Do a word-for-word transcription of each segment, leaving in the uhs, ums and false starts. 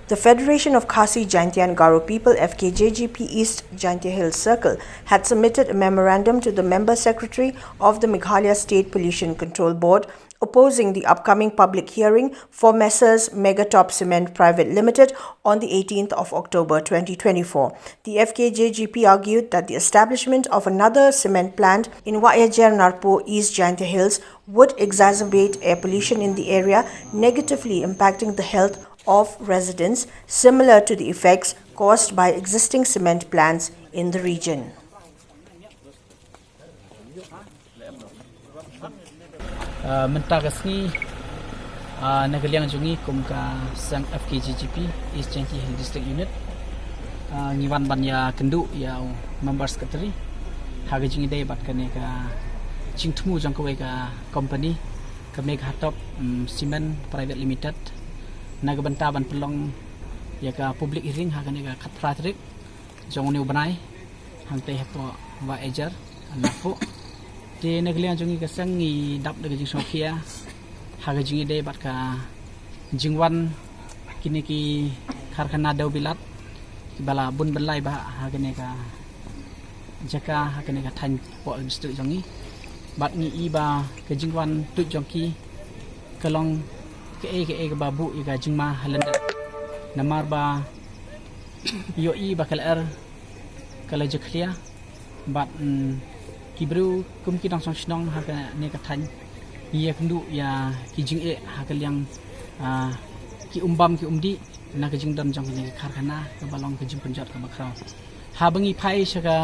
The Federation of Khasi Jaintia and Garo People, F K J G P East Jaintia Hills Circle, had submitted a memorandum to the Member Secretary of the Meghalaya State Pollution Control Board opposing the upcoming public hearing for Messrs. Megatop Cement Private Limited on the eighteenth of October twenty twenty-four. The F K J G P argued that the establishment of another cement plant in Wahiajer Narpuh, East Jaintia Hills, would exacerbate air pollution in the area, negatively impacting the health of residents, similar to the effects caused by existing cement plants in the region. Uh, mynta ka sngi, uh, na ka liang jong ngi kum ka seng F K J G P East Jaintia Hills District Unit, uh, ngi wan ban ïa kynduh ïa u member secretary ha ka jingïadei bad kane ka jingthmu jong kawei ka company, ka Meghatop, um, Cement Private Limited, na ka bynta ban pynlong ïa ka public hearing ha kane ka khatphra tarik jong une u bnai, hangtei hapoh Wahiajer Narpuh. Te na ka liang jong ngi ka seng ngi dap da ka jingsngewkhia ha ka jingïadei bad ka jingwan kine ki karkhana dewbilat kiba la bun byllai bha ha kane ka jaka, ha kane ka thaiñ hapoh district jong ngi. Bad ngi i ba ka jingwan tuid jong ki ka long kaei kaei kaba buh ïa ka jingma ha lyndet. Namar ba ïohi ba ka lyer ka la jakhlia bad, mm, ki briew kum ki nongshong shnong ha kane ka thaiñ ngi ïakynduh ïa ki jingeh ha ka liang, ah, ki um bam ki um dih na ka jingdon jong kane ka karkhana kaba long ka jingpynjot kaba khraw. Haba ngi phai sha ka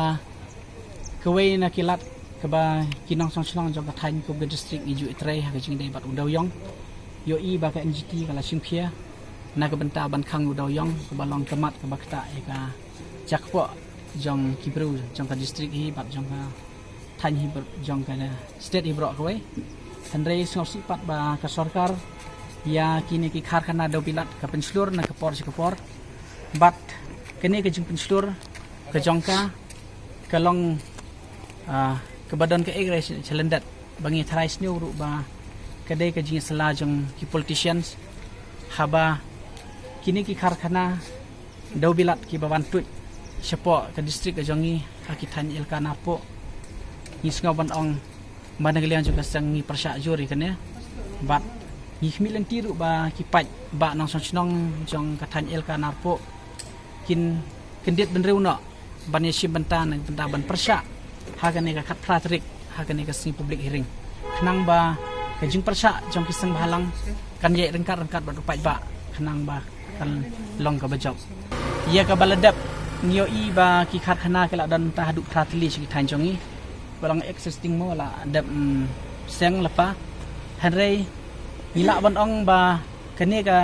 kawei na ki lad kaba ki nongshong shnong jong ka thaiñ kum ka district ngi ju ïatrei ha ka jingïadei bad u dewiong, ïohi ba ka N G T ka la shimkhia na ka bynta ban khang u dewiong kaba long ka mat kaba ktah ïa ka jakpoh jong ki briew jong ka district hi bad jong ka thaiñ hi br-, jong ka state hi baroh kawei. Hynrei sngewsih pat ba ka sorkar ïa kine ki karkhana dewbilat ka pynshlur na ka por sha ka por. Bad kane ka jingpynshlur ka jong ka ka long, ah, kaba don kaei kaei shalyndet ba ngi tharai sniew ruh ba ka dei ka jingïasylla jong ki politicians haba kine ki karkhana dewbilat kiba wan tuid shapoh ka district ka jong ngi ha ki thaiñ Elaka Narpuh. Ngi sngew ban ong ba na ka liang jong ka seng ngi pyrshah jur ïa kane. Bad ngi khmih lynti ruh ba ki paidbah nongshong shnong jong ka thaiñ Elaka Narpuh kin kyndit bynriew noh ban ïashim bynta na ka bynta ban pyrshah ha kane ka khatphra tarik ha kane ka sngi public hearing. Khnang ba ka jingpyrshah jong ki seng bhalang kan ïaid ryngkat ryngkat bad u paidbah khnang ba kan long kaba jop. Ïa kaba la dep ngi ïohi ba ki karkhana ki la don mynta haduh phra tylli sha ki thaiñ jong ngi. Ba long existing mo la dep, mm, seng lypa. Hynrei ngi lah ban ong ba kane ka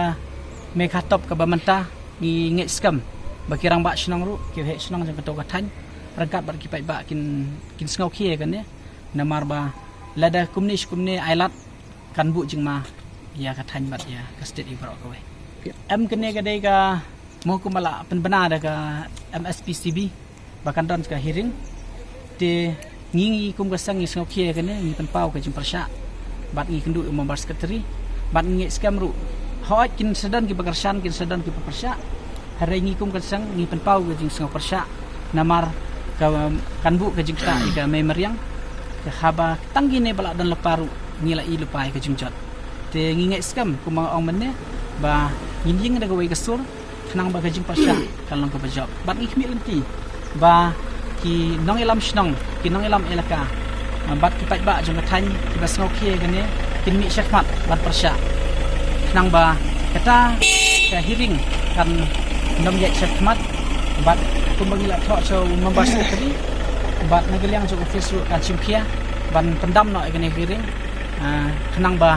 Meghatop kaba mynta ngi ngeit skhem ba ki rangbah shnong ruh, ki heh shnong jong kato ka thaiñ ryngkat bad ki paidbah kin, kin sngewkhia ïa kane. Namar ba lada kumne shi kumne ai lad kan buh jingma ïa ka thaiñ bad ïa ka state hi baroh kawei. Em kane ka dei ka mo kumba la pynbna da ka M S P C B ba kan don ka hearing. Te ngi, ngi kum ka seng ngi sngewkhia ïa kane, ngi pynpaw ka jingpyrshah bad ngi kynduh ïa u member secretary bad ngi ngeit skhem ruh hooid kin sa don kiba kyrshan, kin sa don kiba pyrshah. Hynrei ngi kum ka seng ngi pynpaw ka jingsngewpyrshah namar ka, kan buh ka jingktah ïa ka mei mariang. Ka haba tang kine ba la don lypa ruh ngi la i lypa ïa ka jingjot. Te ngi ngeit skhem kumba nga ong mynne ba ngin ïeng da kawei ka sur khnang ba ka jingpyrshah kan long kaba jop. Bad ngi khmih lynti ba ki nongïalam shnong, ki nongïalam elaka, ah, bad ki paidbah jong ka thaiñ kiba sngewkhia ïa kane kin mih shakhmat ban pyrshah khnang ba kata ka hearing kan nym ïaid shakhmat. Bad kumba ngi la thoh sha u member secretary bad na ka liang jong office ruh kan shimkhia ban pyndam noh ïa kane ka hearing, ah, khnang ba,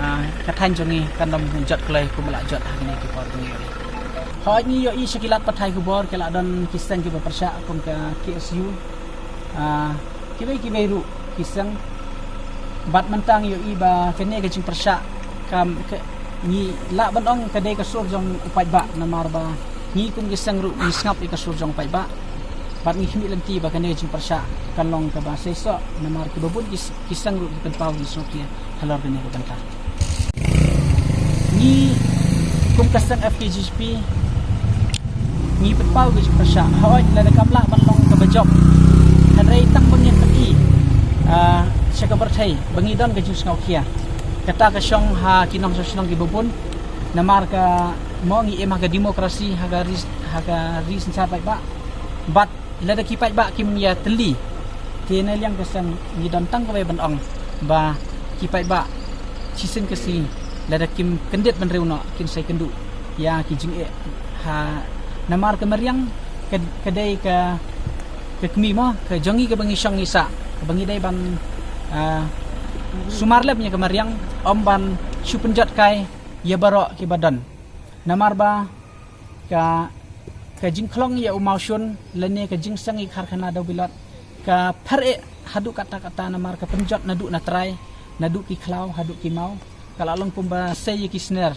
ah, ka thaiñ jong ngi kan nym jot kloi kumba la jot ha kine ki por jong ngi. Hooid ngi ïohi sha ki lad pathai khubor ki la don ki seng kiba pyrshah kum ka K S U, ah, kiwei kiwei ruh ki seng. Bad mynta ngi ïohi ba kane ka jingpyrshah kam ka, ngi lah ban ong ka dei ka sur jong u paidbah namar ba ngi kum ki seng ruh ngi sngap ïa ka sur jong u paidbah. Bad ngi khmih lynti ba kane ka jingpyrshah kan long kaba seisoh namar kiba bun ki s-, ki seng ruh ki pynpaw ki sngewkhia halor kane ka bynta. Ngi Kum ka seng F K G P ngi pynpaw ka jingpyrshah, hooid lada kam lah ban long kaba jop, hynrei tang ba ngin pyni sha ka pyrthei ba ngi don ka jingsngewkhia. Kata ka shong ha ki nongshong shnong kiba bun. Namar ka mo ngi im ha ka demokrasi, ha ka ri, ha ka ri synshar paidbah. Bad lada ki paidbah kim ïatylli, te na liang ka seng ngi don tang kawei ban ong ba ki paidbah shisien ka sngi lada kim kyndit bynriew noh kin sa ïakynduh ïa ki jingeh ha. Namar ka mariang ka, ka dei ka, ka kmie mo ka jong ngi kaba ngi shong ngi sah, kaba ngi dei ban sumar lem ïa ka mariang, ym ban shu pynjot kai ïa baroh kiba don. Namar ba ka, ka jingkhlong ïa u mawshun lane ka jingseng ïa ka karkhana Dewbilat ka pher eh haduh katta katta, namar ka pynjot naduh na trai, naduh ki khlaw haduh ki maw, ka la long kumba sei ïa ki sner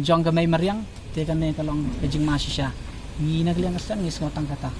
jong ka mei mariang. Te kane ka long ka jingma shisha. Ngi na ka liang ka seng ngi sngew tang kata.